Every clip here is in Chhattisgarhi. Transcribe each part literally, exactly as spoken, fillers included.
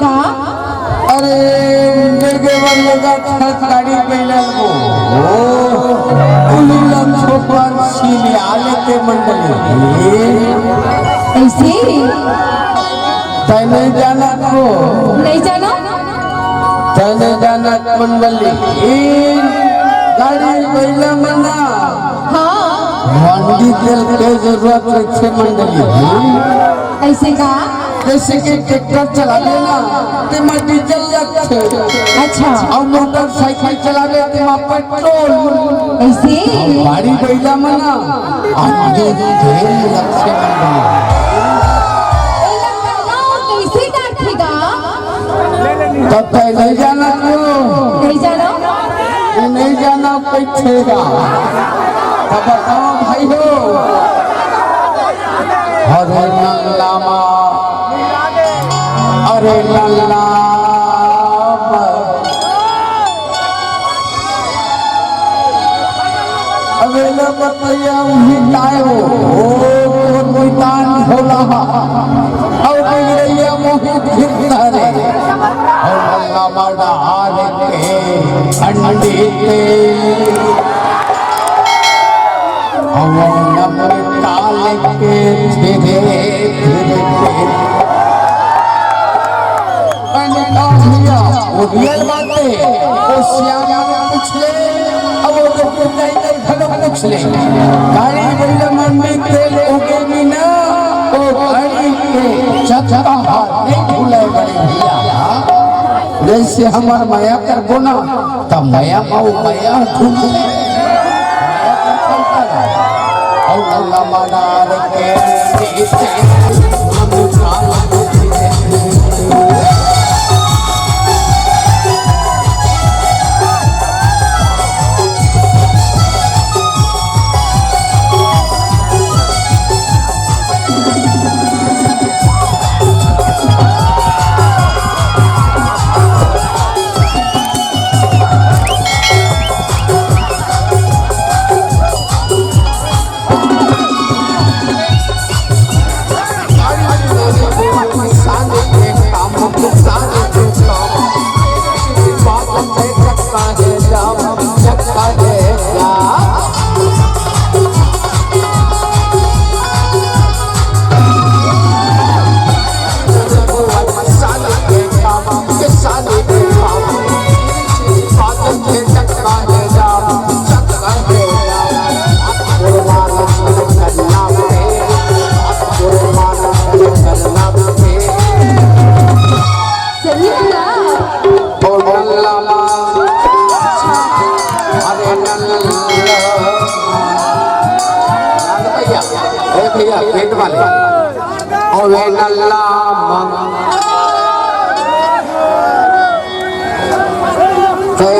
का? अरे, उनके के बन लगा था गाड़ी पे लग वो। ओ, उन्हीं लोग छोकन सीने आले के मंडली। ऐसे? तय नहीं जाना को। नहीं जाना? तय नहीं जाना मंडली। गाड़ी बैला मना। हाँ। मंडी तेल के जरूरत रखे मंडली। ऐसे का? जैसे कि ट्रैक्टर चलावे ना, तेमा डीजल लगथे। अच्छा। अउ मोटरसाइकिल चलावे, तेमा पेट्रोल। ऐसे? अउ गाड़ी बैला मना, आदमी तेल लगथे मंडली। ए, लगता ना, कैसे काटेगा? तब तय नहीं जाना क्यों? नहीं जाना? ये नहीं जाना कोई ठेगा। तब बताओ भाई हो। अरे नल्ला मा, अरे नल्ला मा। अबे ले बतैया उही काय हो, ओ, ओ, कोई तान भोला, और कोई रैया मोहित गिरता रे, और नल्ला मा डार के अंडी के। अउ नमकाल के धीरे धीरे। अरे का भैया, वो रियल बात हे। वो सियाना ने पूछ ले, अब वो तो कुछ नहीं, नहीं, घलो पूछ ले। गाड़ी भैया मन में तेल उगे भी ना, वो गाड़ी के चक्का हाथ नहीं खुले बड़े भैया। जैसे हमर मया करबो ना, त मया म मया घूम। अउ नल्ला मनार के पीछे हम काला सही है ना? अरे नल्ला। नंद भैया, ए भैया, पेट वाले। अरे नल्ला मा। तय,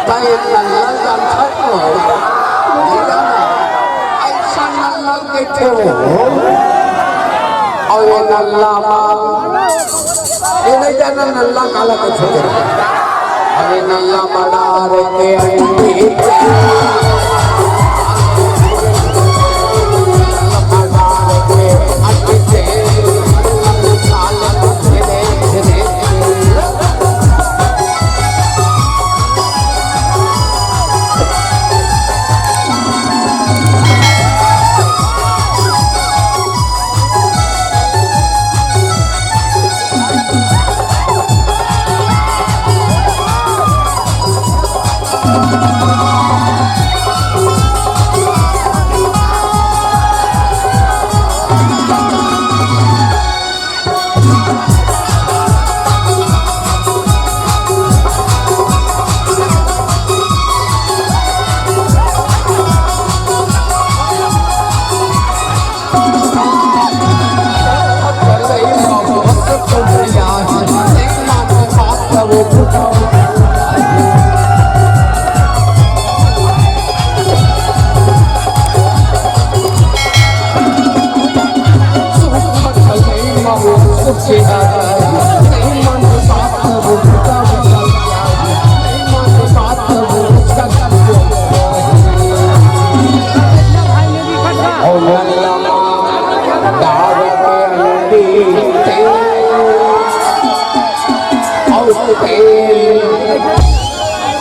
तय नल्ला जानता तो हो। ऐसा नल्ला देखे हो। अरे नल्ला मा। ये नहीं जाना नल्ला काला कथे। अरे नल्ला मनार के अंडी।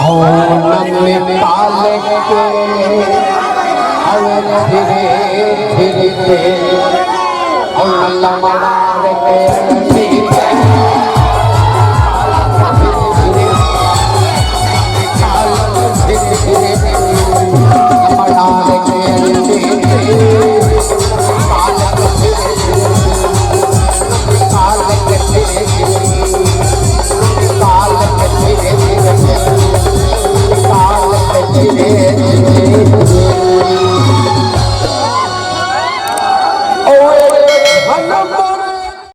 ओनम में पाल के, अब धीरे धीरे